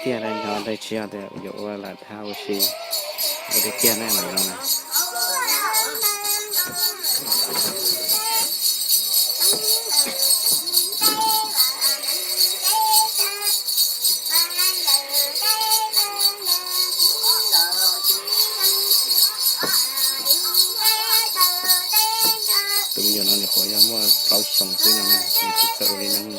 tiag, nyob tiag tsis yog tias yuav ua lam dhau ua si, ua tiag tiag ne lam zoo na. Tus me nyuam no nws nyuam qhuav yog muaj plaub xyoos xwb no na, nws tsis txawj ua li neeb no.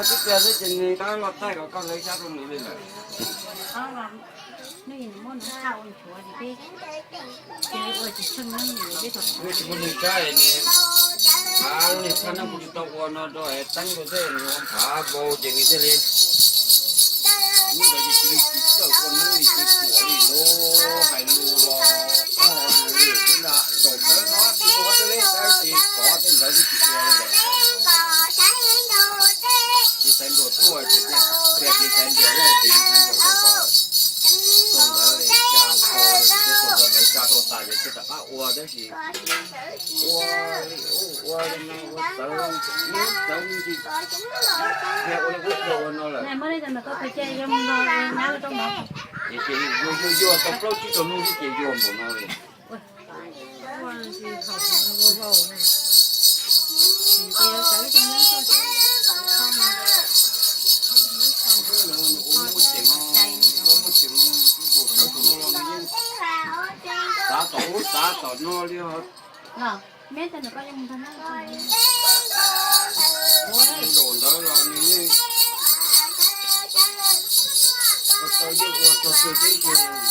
Tib pliag xwb ces nws rov qab los thaij kom koj hlawv xyab rau nws li lawm. Nej tsis muaj neeg tsa es nws, a, lub niag phab neeb kuj tsis tau ua no rau es teeb rau xwb, nws ua nphav vau ces nws thiaj li, hnub ntawd ces cia li tsis txawj ua neeb li, tsis tuam li lub hais lus los tab ho nws li xwb ntag. Zaum ntawd no tsis ua tej li, tab sis kov tej ntawd twb tsis ua li lawm. Txiv Xaiv Nruas tuaj ces, tias Txiv Xaiv Nruas, Txiv Xaiv Nruas tuaj, tuaj ntawd li cas, tuaj ntawd lawv tsa tau tas ces thiaj rov qab ua tab sis ua li ub ua li no ua txawv, ub txawv me ntsis, thiaj ua li ub thiaj ua no lawm. Ces yuav yuav yuav tau plaub tsib rau hnub xwb ces yuav npaum no li. Xav tom ub xav tom no li os. Zaum ntawd los nws yeej, tau yeej ua txog twg twb yog